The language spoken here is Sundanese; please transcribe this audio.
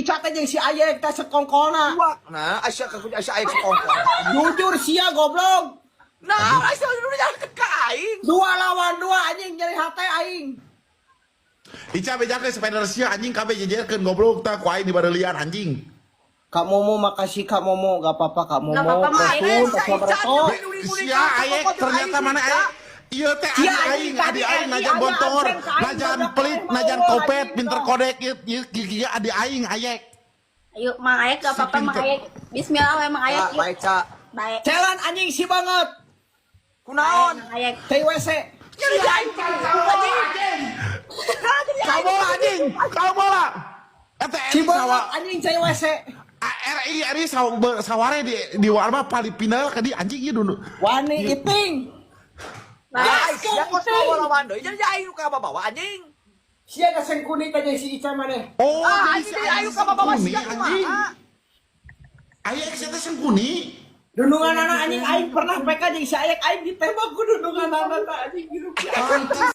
Ica teh jeung si Ayek teh sekongkolna. Wak, nah, Aisyah ka Aisyah aing sekongkol. Jujur sia, goblok. Nah, Aisyah dulu jangan ke aing. 2 lawan 2, anjing, nyeri hate aing. Ica, bejakeun spider sia, anjing, kabeh jejerkeun, goblok, tah ku aing dibareulian, anjing. Kak Momo, makasih, Kak Momo, gak apa-apa, Kak Momo. Gak apa-apa, Mak. Kosun, tos wabarakatuh. Sia Ayek ternyata mana Ayek. Iya teh Sia, adi aing, anjing, adi tadi aing Eri najan aya bontor, absen ka aing, najan badak pelit, teh najan mau, kopet, anjing, pinter toh. Kodek, ieu ieu ieu adi aing Ayek. Ayo, Mang Ayek, gak Si apa-apa, Mang pinter. Ayek. Bismillah we, Mang Ayek. Cak, Yuk. baik, Cak. Baik. Celan, anjing, si banget. Kunaon? Mang Ayek. TWC. Nyeri aing anjing. Kau bola, anjing, kau bola. Eta Si RI banget sawa anjing CWC. RI RI saware di warma paling final ka di, anjing, ieu dulu. Wani iping. Nah, Baik. Aisyah kos bawa lawan deui. Jadi aing nu ka bawa, anjing. Sia da sengkuni teh jeung si Ica maneh. Oh, Ah, jadi si anjing, Ayek aing ka bawa sengkuni, sia anjing. kumaha? Ayek sia teh sengkuni. Dundungan anak, anjing, aing pernah PK jeung si Ayek, aing ditembak ku dundungan anak teh, anjing, hidup si Ayek. Pantes.